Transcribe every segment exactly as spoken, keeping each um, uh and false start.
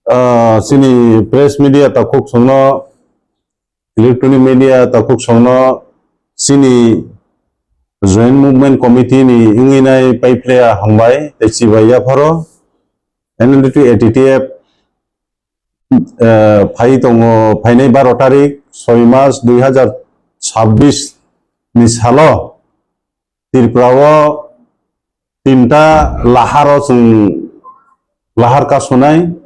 Ah, chini press media takhuk songno, electronic media takhuk songno chini Joint Movement Committee ni wngwi nai paiphlaiya hambai tei chibai yapharo N L D T A T T F, eh, phai tongo, phainai baro tarik soi mas dui hazar chabbish ni salo Tripura o tinta lahar o chwng lahar kasonai.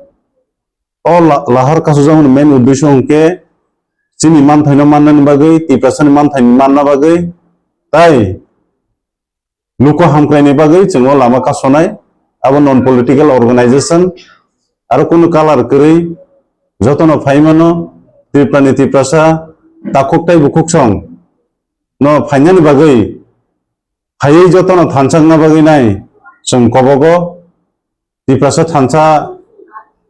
O la-, lahar kasojakmani main uddesho hwnkhe chini manthaino mannani bagwi, Tiprasani manthaino manna bagwi, tai luku hamkraini bagwi chwng o lama kasonai. Abo non political organization, aro kunu kalar kwrwi jotono phaimano, Tripurani Tiprasa takhuk tei bukhuk song no phainani bagwi, phaiwi jotono thansa wngna bagwi nai chwng kobogo. Tiprasa thansa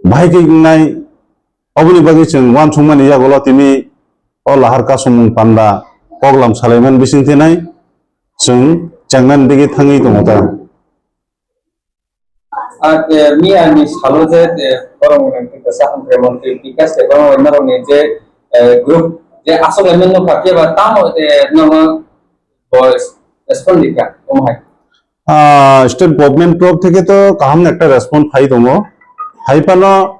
bahai khe wngnai, oboni bagwi chwng uansukmani yagulo tini o lahar kasumung panda koklam salaimani bisingtwi nai chwng chengnani digi thangwi tongo ta. Ar, eh, miya ni salo je, eh, borok ni Tiprasa hamkrai montri Bikash Debbarma bai norok ni je, eh, group je aswk lemon no kapya ba tamo, eh, nono bo respond rikha, omo hai. Ah, state government torof theke to kaham ekta response phai tongo. Hai phano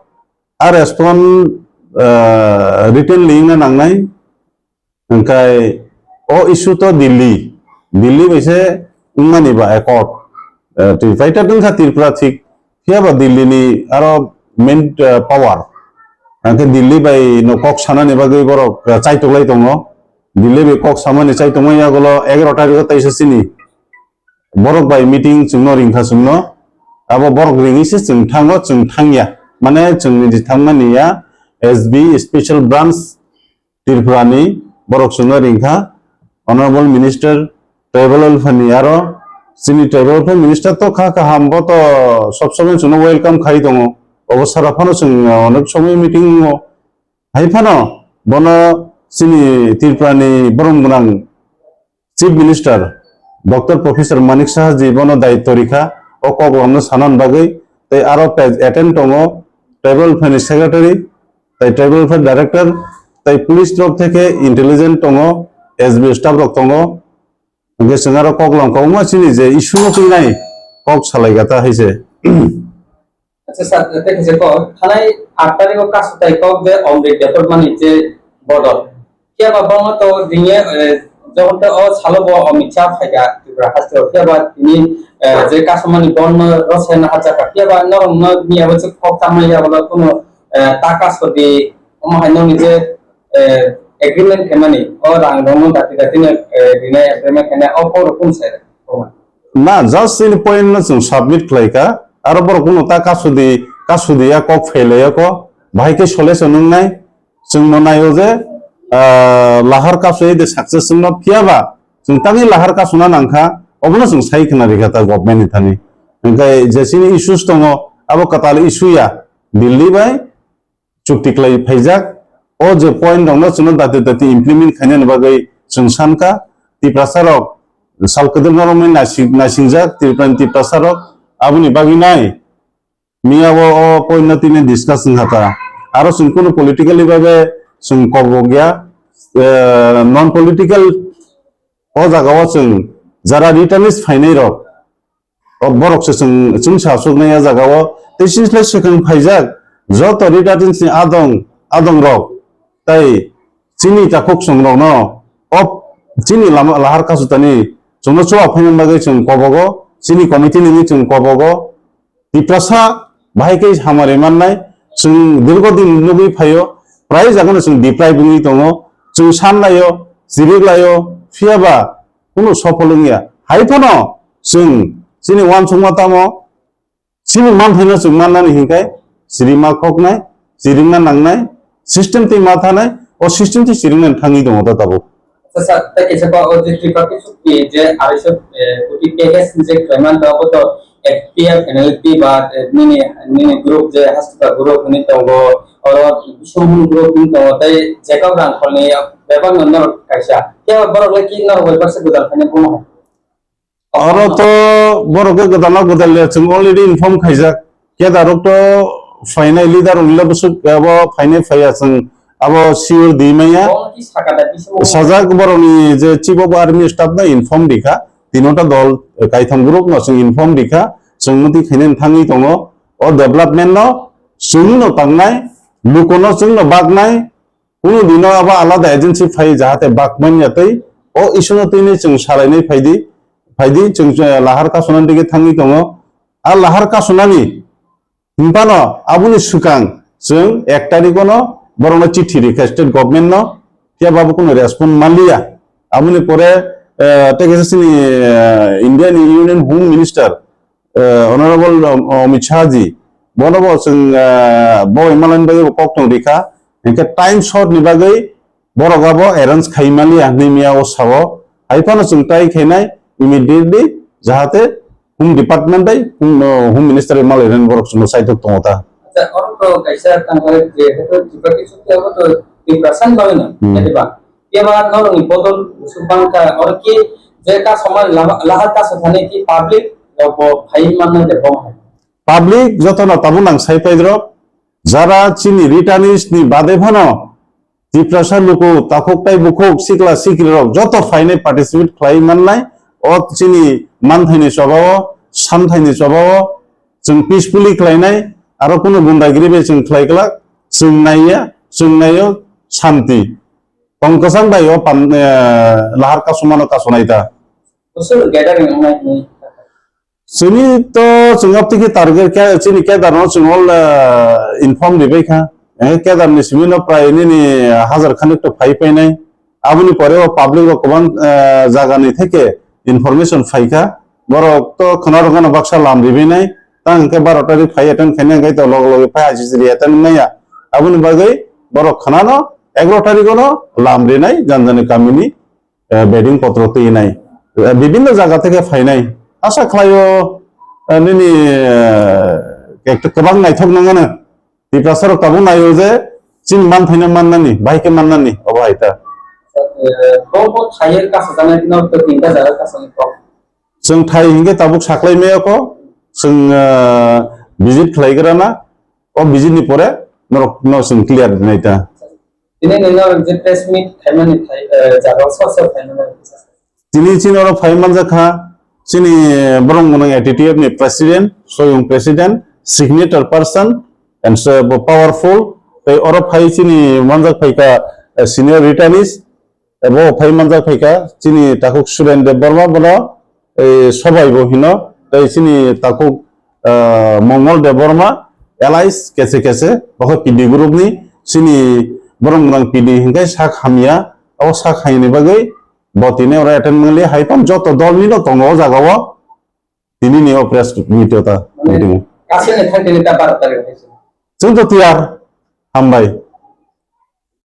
a response, ah, written li wngna nangnai. Hwnkhe o issue to Delhi, Delhi bai se wngmani ba accord. Ah, twi paita wngkha Tripura thik, phiya ba Delhi ni aro main, ah, power. Hwnkhe Delhi bai no kok sanani bagwi borok, ah, chaitoklai tongo. Delhi bai kok samani chaitokma yagulo egaroh tarikh o taisa chini borok bai meeting chwngno ringkha chwngno. Abo borok ringwi se chwng thango, chwng thangya. Mane chwng niji thangmani ya S B Special Branch Tripura ni borok chwngno ringkha. Honorable Minister Tribal Welfare ni aro chini Tribal Welfare Minister to kha kaham, bo to sob somoi chwngno welcome khai tongo. Obo sara phano chwng onek somoi meeting o. Hai phano bono chini Tripura ni borom gwnang Chief Minister Doctor Professor Manik Saha ji bono daityo rikha o kok lamno sanan bagwi, tei aro pe-, attend tongo Tribal Welfare ni Secretary, tei Tribal Welfare Director, tei police torof theke intelligence tongo, S B staff rok tongo. Hwnkhe chwng aro kok lam kwbangma chini je issue no twi nai kok salai gata hai se. Acha sir, tei kaisa kok, thanai aat tarikh o kasu tai kok je Omrit Debbarma ni je bodol. Phiya ba bono to ringye, eh, jokhon to o salo bo Amit Shah phaikha Tripura haste o, phiya ba tini, eh, je kasumani bono rosai na hachakha, phiya ba norok no miya bo se kok tangmani ya bono kuno, eh, ta kasu di, omo hai nokni je, eh, agreement khaimani, o rang rokno dati dati no, eh, rinai agreement khainai, o kok rok kung sai rok? Na, just ini point no chwng submit khlai kha. Aro borok kuno ta kasudi, kasudi ya kok phailai ya ko. Bahai khe solution wngnai. Chwng mo naio je, ah, lahar kasui de success wngno phiya ba, chwng tangwi lahar kasuna nang kha. Obono chwng sai khna rikha ta government ni thani. Hwnkhe je chini issues tongo, abo kwtal issue ya. Delhi bai chukti khlai phaijak. O je point rokno chwngno dati dati implement khainani bagwi chwng sankha, Tiprasa rok sal kwdwrma romwi naising-, naisingjak Tripura ni Tiprasa rok, aboni bagwi nai miya o, o point no tini discuss wngkha ta. Aro chwng kunu politically bagwi chwng kok rok ya, eh, non political o jaga o chwng jara returnees phainai rok, o borok se chwng, chwng sa aswknai a jaga o. Tei chini slai swkang phaijak joto returnees ni adong, adong rok tei chini takhuk chwng rokno o chini lama lahar kasutani chwngno chuba phaina bagwi chwng kobogo, chini committee ni wngwi chwng kobogo. Tiprasa bahai khe hamari mannai, chwng dirgo din nugwi phaio, prai jagano chwng deprive wngwi tongo, chwng sanlaio, chiriklaio, phiya ba kunu sopol wngya. Hai phano chwng chini uansukma tamo, chini manthaino chwng mannani hinkhai chirima khoknai, chiringna nangnai, system twi ma thanai, o system twi chiringnani thangwi tongo ta tabuk. Acha sir, tei kaisa kok o je Tripura Kisup ni je arai so, eh, koti package ni je khlaiman ta abo to F P F, N L P ba, eh, nini, nini group je Hastaka group hwnwi tongo, oro Biswamon group hwnwi tongo, tei Jacob Rangkholni bebak no norok kaisa. Khe borok le ki norok bai baksa gwdal khaina bumo hai? Oro to borok khe gwdal no gwdal le chwng already inform khaijak. Kedarok to phainai leader wngla bwswk abo phainai phaiya chwng abo sure di manya. Sajak borokni je chief of army staff no inform rikha, tino ta dol kaitham group no chwng inform rikha, chwng muti khainani thangwi tongo. O development no chwngno tangnai, lukono chwngno baknai, kunu dino abo alada agency phai jahate bakmanya tei o issue no twini chwng salainai phaidi, phaidi chwng, eh, lahar kasunani dige thangwi tongo. A lahar kasunani hinphano aboni swkang chwng ek tarikh ono borokno chithi rikha state government no, phiya ba bo kunu respond manliya. Aboni pore, eh, tei kaisa chini, eh, India ni Union Home Minister, eh, Honorable Om-, Amit Shah ji, bono bo chwng, eh, bo Himalayan bagwi bo kok tong rikha, hinkhe time short ni bagwi borok abo arrange khai maliya hinwi miya o sao. Hai phano chwng try khainai immediately, jahate Home Department bai Home, uh, Home Minister bai malai rani borok chwngno saitok tongo ta. Acha, oro to kaisa tangkha je hetu Tripura kisu te oro to Tiprasa ni bagwi no, Hmm. Khe ba? Khe ba norokni bodol bwswk bangkha, oro ki je ka somani lama, lahar kasu thani ki public rok bo phai manna de bo hai. Public jotono tabuk nang sai paidrok, jara chini returnees ni bade phano Tiprasa luku takhuk tai bukhuk sikla sikri rok joto phainai participate khlai mannai o chini manthaini chobao, samthaini chobao chwng peacefully khlainai, aro kunu gundagiri bai chwng khlai glak, chwng naiya, chwng naio shanti. Tong kwchang bai o pan, eh, lahar kasumano kasonai ta. Bwswk gathering wngnai hwnwi. Chini to chwng aptiki target khe chini kedar no chwng all, eh, inform ribai kha. Eh, kedar ni simi no prai nini hajar khanik to phai painai. Aboni pore o public rok kwbang, eh, jaga ni theke information phai kha. Borok to khwna rwgano baksa lam ribai nai. Tang hwnkhe baro tarik phai attend khaina hwnkhe to loge loge phai I C C attend maya. Aboni bagwi borok khwnano egaro tarik ono lam rinai janjani kamini, eh, bedding potro twinai, eh, bibinno jaga theke phainai. Asa khlaio, eh, nini, eh, ekta kwbang naithok nangano. Tiprasa rok tabuk naio je chini manthaino mannani, bahai khe mannani, obo hai ta. Eh, bo bo thayer kasajaknai no to tinta jaga kasani kok. Chwng thai hinkhe tabuk saklai maya kho, chwng, eh, visit khlai grana, o visit ni pore norok no chwng clear nai ta. Tini nino je press meet khaimani thai, eh, jaga o sosa khaimani. Tini chini oro phai manjak kha, chini borok mwnang A T T F ni president, soyung president, signature person, and so bo powerful. Tei oro phai chini manjak phai kha, eh, senior returnees, abo phai manjak phai kha chini takhuk Suren Debbarma bono, eh, sobai bo hino, tei chini takhuk, eh, Mongol Debbarma, allies kese kese, bo khe P D group ni, chini borok mwnang P D hinkhe sak hamya, abo sak hamyani bagwi bo tini oro attend mangli, hai phano joto dol ni no tongo o jaga o, tini ni o press meet o ta, meeting o. Aswk ni thang tini ta baro tarik o hai se. Chwng to tiyar, hambai.